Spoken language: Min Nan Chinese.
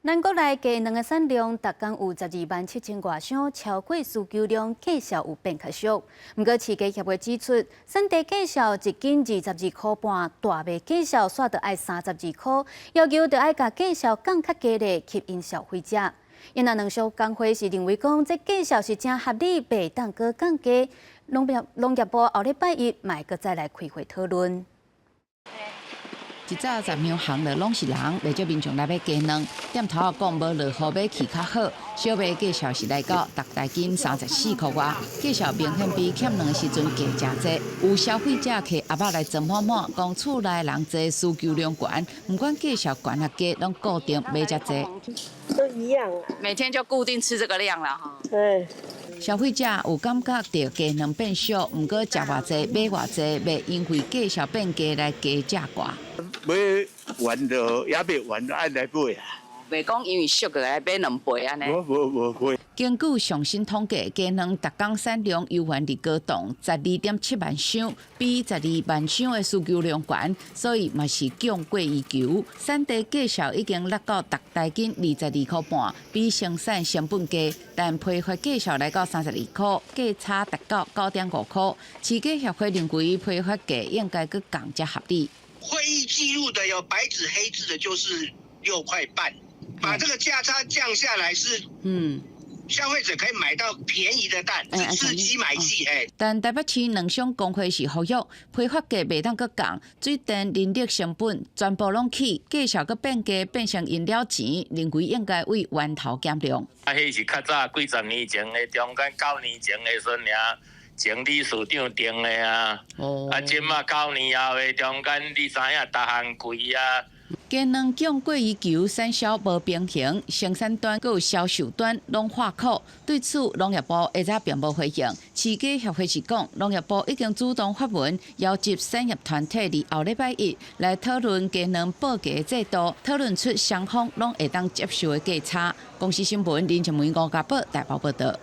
咱國內雞卵的產量，逐工有12萬7千外箱，超過需求量，價數有變較俗。毋過飼雞協會指出，產地價數一斤22塊半，大賣價數煞著愛32塊，要求著愛共價數降較低咧，吸引消費者。因那兩商工會是認為講，這價數是誠合理，袂當閣降低。農業部後禮拜一嘛會閣再來開會討論。一早集香行內攏是人，袂少民眾來買雞卵。店頭仔講無落雨買去較好。小賣價數是來到逐台斤34塊外，價數明顯比欠卵的時陣低誠濟。有消費者提盒仔來裝滿滿，講厝內人濟，需求量懸，毋管價數懸抑低，攏固定買遮濟。都一樣啊。每天就固定吃這個量了哈。對。消費者有感覺著雞卵變俗，毋過食偌濟買偌濟，袂因為價數變低來加價掛。買完就猶未完，愛來買啊！袂講因為俗個來買兩倍按呢？無無無會。根據上新統計，雞卵逐工產量猶原佇高檔，12.7萬箱，比12萬箱的需求量懸，所以嘛是供過於求。產地價數已經落到逐台斤22塊半，比生產成本低，但批發價數來到32塊，價差達到9.5塊。飼雞協會認為批發價應該閣降才合理。會議記錄的有白紙黑字的，就是6塊半，把這個價差降下來是，消費者可以買到便宜的蛋，是吃雞買雞，哎。但台北市卵商公會是呼籲，批發價袂當閣降，水電、人力成本全部攏起，價數閣變低，變成𪜶了錢，認為應該為源頭減量。啊，彼是較早幾十年前的，中間9年前的時陣爾。前理事長定的啊，啊，這馬9年後的中間，你知影逐項貴啊。雞卵供過於求，產銷無平衡，生產端閣有銷售端攏喝苦。對此，農業部下早並無回應。飼雞協會是講，農業部已經主動發文，邀集產業團體佇後禮拜一來討論雞卵報價制度，討論出雙方攏會當接受的價差。公視新聞林靜梅、吳家寶台北報道。